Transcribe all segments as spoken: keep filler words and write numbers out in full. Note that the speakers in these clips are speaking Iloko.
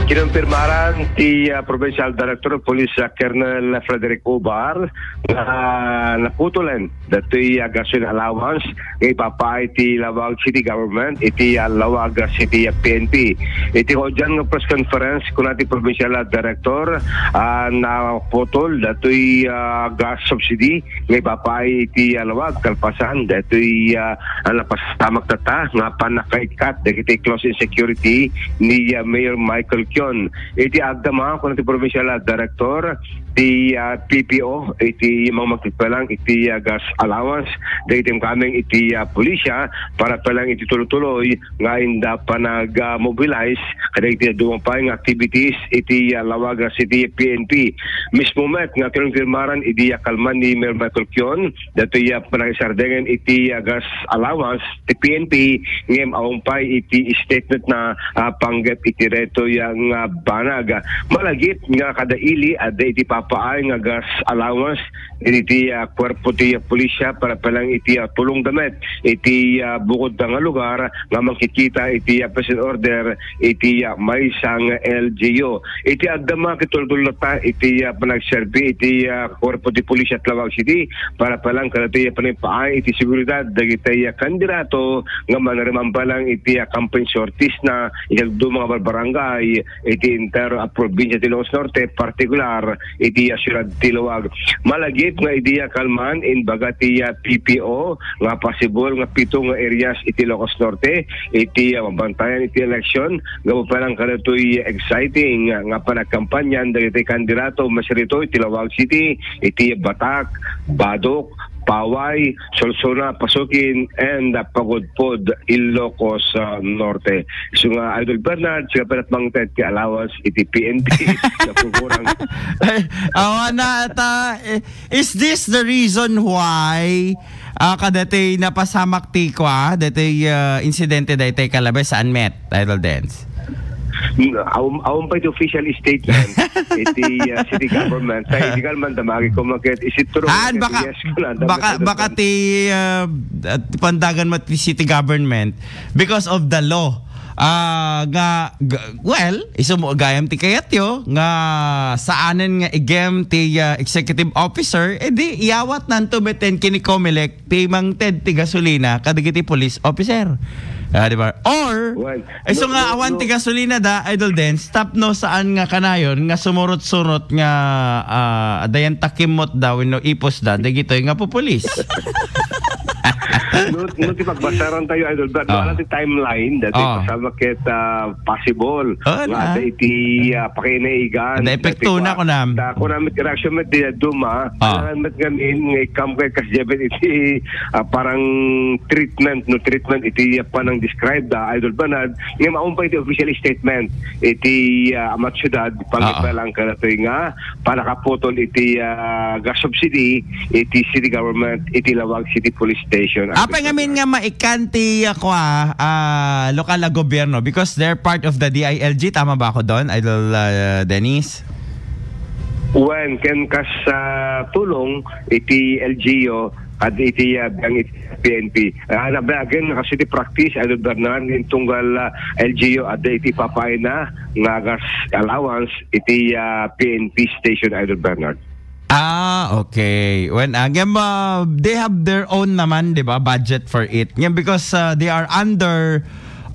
Kinumpirmaran ti, ah, Provincial Director of Police, ah, Colonel Frederick Ubar, nga naputulan datoy, ah, gasoline allowance nga ipapaay ti Laoag City Government iti, ah, Laoag City, ah, P N P. Iti kaudyan nga press conference, kuna ti Provincial, ah, Director, ah, naputol datoy, ah, gas subsidy nga ipapaay iti, ah, Laoag, kalpasan datoy, ah, ah, napasamak tatta nga pannakaikkat dagiti clause in security ni, ah, Mayor Michael Kion. Iti agdama, kuna ti Provincial, ah, Director, ti, ah, P P O, iti mangmagtitpelang iti, ah, gas allowance, dagiti kameng iti, ah, pulisya, para pelang iti tuloy-tuloy nga inda panag, ah, mobilize kadagiti dumapay nga activities iti, ah, Laoag City P N P. Mismo met nga kinunfirmaran idi, ah, kalman ni Mayor Michael Kion, datoy, ah, panangisardengen iti, ah, gas allowance ti P N P, ngem awan pay iti statement na, ah, panggep iti daytoy nga banag. Malagip nga kada ili, adda iti papaay nga gas allowance iti, ah, kuerpo ti pulisya para pelang iti, ah, tulong da met iti, ah, bukod da nga lugar nga mangkikita iti, ah, peace and order iti, ah, maysa nga L G U. Iti agdama, kitultulata iti, ah, panagserbi iti, ah, kuerpo ti pulisya at Laoag City para pelang kadatoy, ah, panipaay iti seguridad dagiti, ah, kandidato nga manariman pelang iti, ah, campaign sorties na iti dadduma nga barbarangay iti entero a probinsya ti Ilocos Norte, partikular iti, ah, siyudad ti Laoag. Malagip nga idi, ah, kalman, imbaga ti, ah, P P O nga possible nga pito nga areas iti Ilocos Norte iti, ah, mabantayan iti eleksyon. Gapu pelang kadatoy exciting, ah, nga panagkampanyan dagiti kandidato, masirito iti Laoag City, iti Batac, Badoc, Paway, Solsona, Pasukin, and, ah, Pagudpud, Ilocos, ah, Norte. Isu nga, Idol Bernard, sika pay met mangted ti allowance iti P N P. Napukurang. Ay, awan na ata. Eh, is this the reason why, ah, kadati napasamak ti kua, dati, ah, insidente dati kalabay saan met, Idol Dens? Hmm, awan, awan pay ti official statement iti, ah, city government. Kaya illegal man damagi ko market. Is it true? Ah, baka, yes, wala, baka, baka ti, ah, at pandagan mo ti city government because of the law. Ah, nga, g-, well, isu mo gayam ti kayatyo nga saanen nga igem ti, ah, executive officer, edi iyawat nanto meten kini Comelec ti mangted ti gasolina kadagiti police officer. Ah, di ba? Or, well, isu nga awan ti gasolina da, Idol Dens, tapno saan nga kanayon nga sumurot-surot nga, ah, dayan takimmot da wenno ipos da, dagitoy nga pupulis. No, no, ti pagbasaran tayo, Idol Brad, no, ah, alam ti timeline, dati, ah, pasama ket, ah, possible. Oh, nga na. Ada iti, ah, pakinaigan. Ada epekto na, kunam. Ta, kunam, iti reaction met, di, duma, ah, alangan met ngamin, nga ikam kay kas Jebet iti, ah, parang treatment, no, treatment, iti, ah, panang describe da, Idol Bernard, nga maupay iti official statement, iti, ah, Amat Syudad, ah, pangipalang kadatoy nga, panakaputol iti, ah, gas subsidy, iti city government, iti Laoag City Police Station. Apay ngamin nga maikan ti, ah, kua, ah, lokal a gobyerno because they're part of the D I L G. Tama ba ako doon, Idol, ah, Dennis? Wen, ken kas, ah, tulong iti L G U, ket iti, ah, biang iti P N P. Ah, nabayagen, kasu ti practice, Idol Bernard, iti tunggal, ah, L G U, adda iti papaayna nga gas allowance iti, ah, P N P station, Idol Bernard. Ah, okay. When, ah, ngem, ah, they have their own naman, di ba, budget for it. Ngem because, ah, they are under,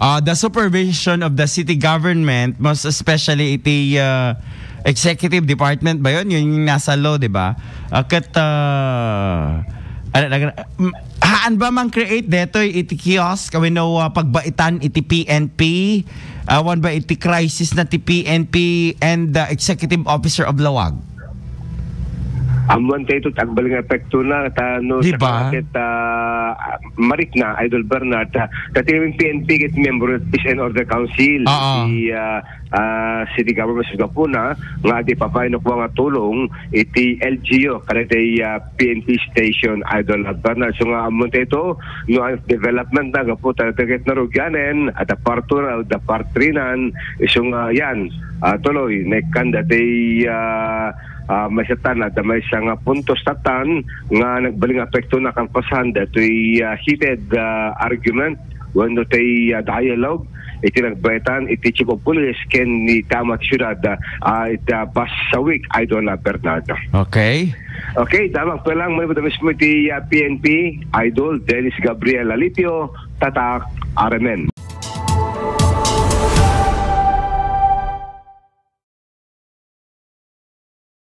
ah, the supervision of the city government, most especially iti, ah, executive department ba yun? Yun yung nasa law, di ba? Ah, ket, ah, ano, nag-, mm, haan ba mang create detoy iti kiosk? Wenno, ah, pagbaitan iti P N P? Awan ba iti crisis na ti P N P and the executive officer of Laoag? Ammoan tayo ito, agbalin nga epekto na, ta, no, di ba? Sa ket, ah, marikna, Idol Bernard, ah, dati namin P N P ket member of Peace and Order Council, oo, di, ah, ah, city government sa Gapuna, nga di papainukwa nga tulong, iti L G U, kadagiti, ah, P N P station, Idol Bernard. So nga, ammoan tayo ito, no, ang development na, gapu, ta, ket narugianen, at a part two, at a part three nan, isu nga, yan, ah, tuloy, naikkan dati, ah, ah, maysa tan, adda maysa nga puntos tatan nga nagbalin nga epekto na kalpasan datoy, ah, heated, ah, argument wenno tay, ah, dialogue iti nagbaetan iti Chief of Police ken ni Dama ti Siudad, ah, iti, ah, Passaic, Idol, ah, Bernardo. Okay. Okay, damag pa lang, may mismo iti, ah, P N P, Idol Dennis Gabriel Alipio, Tatak, R M N.